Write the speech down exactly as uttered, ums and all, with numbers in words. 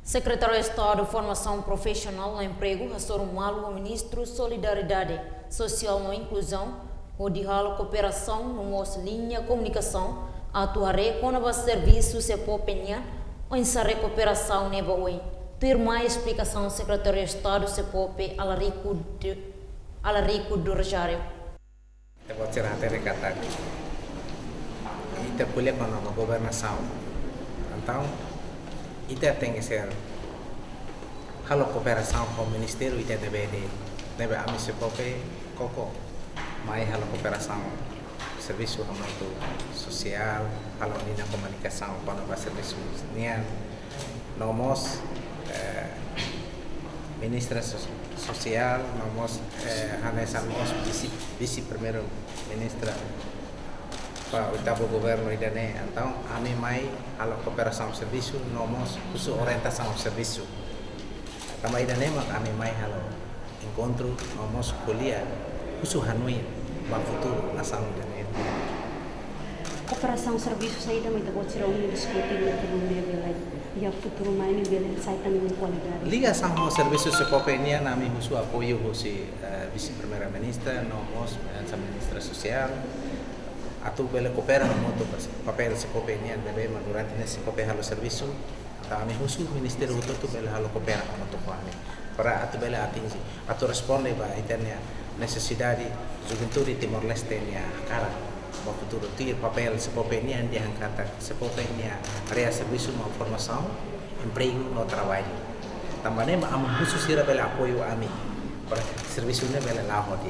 Sekretáriu Estadu Formasaun Profisionál no Empregu hasoru malu ho Ministru Solidariedade Sosiál no Inkluzaun hodi halo kooperasaun no mós liña komunikasaun atu haree kona-ba servisu SEPOPE nian oinsá rekuperasaun ne'e ba oin. Tuirmai esplikasaun Sekretáriu Estadu SEPOPE Alarico de, Alarico do Rosário. Ita-boot sira hatene katak ita ko'alia kona-ba governasaun. Entaun, ita tenke ser halo kooperasaun ho ministériu ita ne'ebé de'it, ne'ebé ami SEPOPE koko mai halo kooperasaun servisu hamutuk sosiál, halo liña komunikasaun kona-ba servisu nian, no mós, eh, ministra sos-, sosiál, no mós, eh, hanesan mós vise, vise primeiru-ministra ba oitavu governu ida-ne'e. Entaun, ami mai halo kooperasaun servisu, no mós husu orientasaun servisu. Tanba ida-ne'e mak ami mai halo enkontru, no mós ko'alia husu hanoin ba futuru nasaun ida-ne'e. Kooperasaun servisu saida mak ita-boot sira ohin diskute iha ekonomia bele, iha futuru mai ne'e bele sai tan ho kualidade? Ligasaun ho servisu SEPOPE nian, ami husu apoiu husi, eh, vise primeiru-ministra, no mós, eh, hanesan ministra sosiál, atu bele koopera hamutuk ho papél SEPOPE nian, ne'ebé mak durante ne'e SEPOPE halo servisu, entaun ami husu ministériu hotu-hotu bele halo koopera hamutuk ho ami. Para atu bele atinje, atu responde ba ita-nia nesesidade juventude Timor-Leste nia hakarak ba futuru. Tuir papél SEPOPE nian dehan katak SEPOPE nia área servisu mak formasaun, empregu no traballu. Tanba ne'e mak ami husu sira bele apoiu ami para servisu ne'e bele la'o hodi